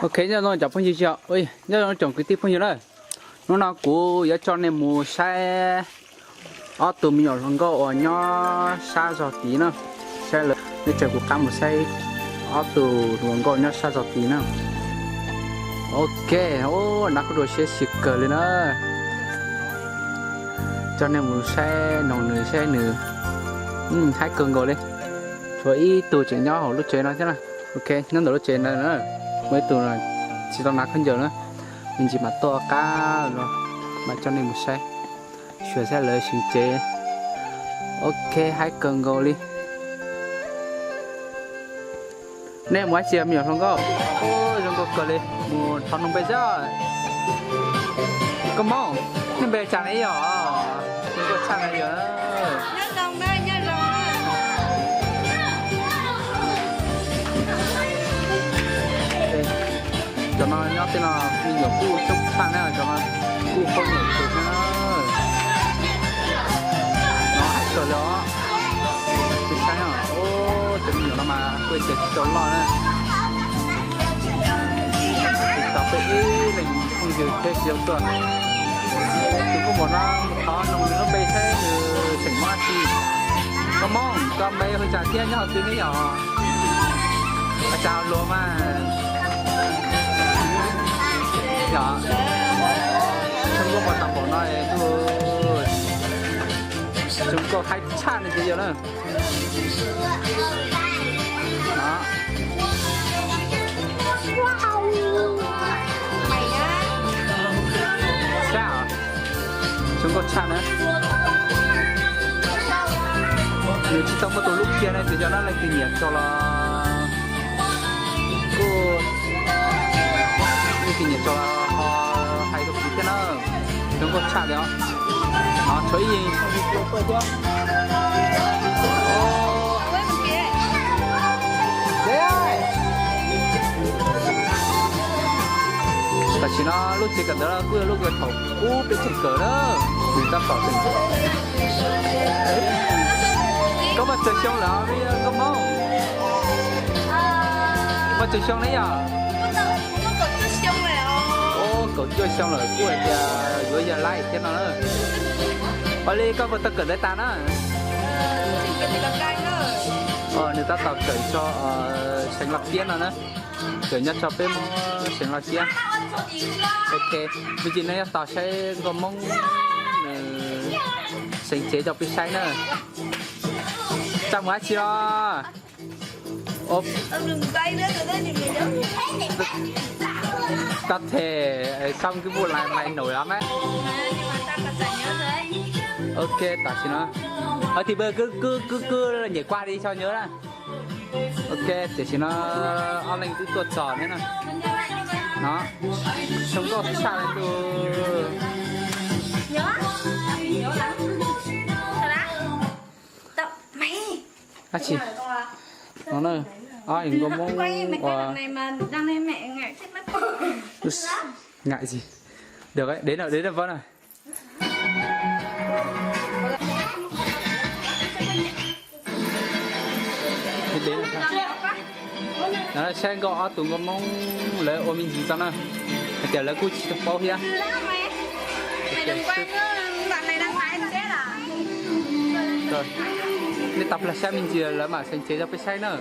Ok, nyob zoo cov phooj ywg, nyob zoo tsoom kwv tij phooj ywg na. Hnub no kuv yuav coj nej mus saib ob tug me nyuam hluas nkauj uas nyob sab zog tid na. Saib lawv, nej tseem kuv qab mus saib ob tug hluas nkauj nyob sab zog tid na. Ok, ua nab kuj dua siab siab kawg li na. Coj nej mus saib noog nws, saib nws haib kawg nkaus li. Tshuav ib tug tseem nyob hauv lub tsev no thiab na. Ok, nyob ntawm lub tsev ntawd na. Muaj ib tug tsis tau hnav khaub ncaws na, me ntsis mam tuaj qab los mam coj nej mus saib, xyuas saib lawv seev cev. Ok, haib kawg nkaus li. Nej mus dab tsi me nyuam hluas nkauj? Zoo nkauj kawg li, mus thov noog npe xwb. Koj Hmoob, nej npe cas ne yom? Zoo nkauj tshaj na yom. Cov no nyob tej no me nyuam kuj coob tshaj na, cov no kuj phooj ywg kawg na. No haib kawg li os. Saib, cov me nyuam no mas kuj tsis tau loj na. Tsis tau peb ib leeg phooj ywg thiab tsis tau tuaj. Tus kuj npaum no thov noog nws lub npe saib nws xeem Hmoob dab tsi. Koj Hmoob, koj npe hu cas thiab nyob hauv twg ne yom? Ua cas luag mas yom. Zoo nkauj mas tau npaum no, zoo nkauj haib tshaj li ces yog na. Saib, zoo nkauj tshaj na. Nws tsis tau muaj tus hlub kiag na, ces yog leej twg nyiam txog los kuj, leej twg nyiam txog los ho hais rau kuv thiab na. Zoo nkauj tshaj li os. No tshuav ib yig. Tam sim no lub tsev kawm ntawv kuj yog lub kawm thaum ub peb tseem kawm na, nws tab tom tseem. Koj muaj tsawg xyoo lawm os, koj Hmoob? Muaj tsawg xyoo ne yom? Kaum cuaj xyoo lawm, kuj hais tias yuav yog laib thiab no na. Ua li koj puas tau kawm ntawv tas na? Nws tab tom kawm tso, seev Los Kiab no na. Kawm nyob tso peb Hmoob seev Los Kiab. Ok, me ntsis no yuav tos saib nkauj Hmoob nws seev cev rau peb saib na. Tsis mus dab tsi los? Tau them, sao cứ bu lai mai nổi lắm á. Ok, tam sim no. Ơ, thì bây cứ, cứ, cứ, cứ nhảy qua đi cho nhớ đó. Ok, tam sim no ob leeg twb tuaj txog thiab na. No, zoo nkauj tshaj li tus. Dab tsi? No na, ob nkauj Hmoob uas ngại gì. Được đấy, đến rồi, đến rồi Vân ơi. Saib nkauj, ob tug nkauj Hmoob lawv ua me ntsis tau na, hais tias lawv kuj tsis tau paub thiab. Nej tau plag saib me ntsis lawv mam seev cev rau peb saib na.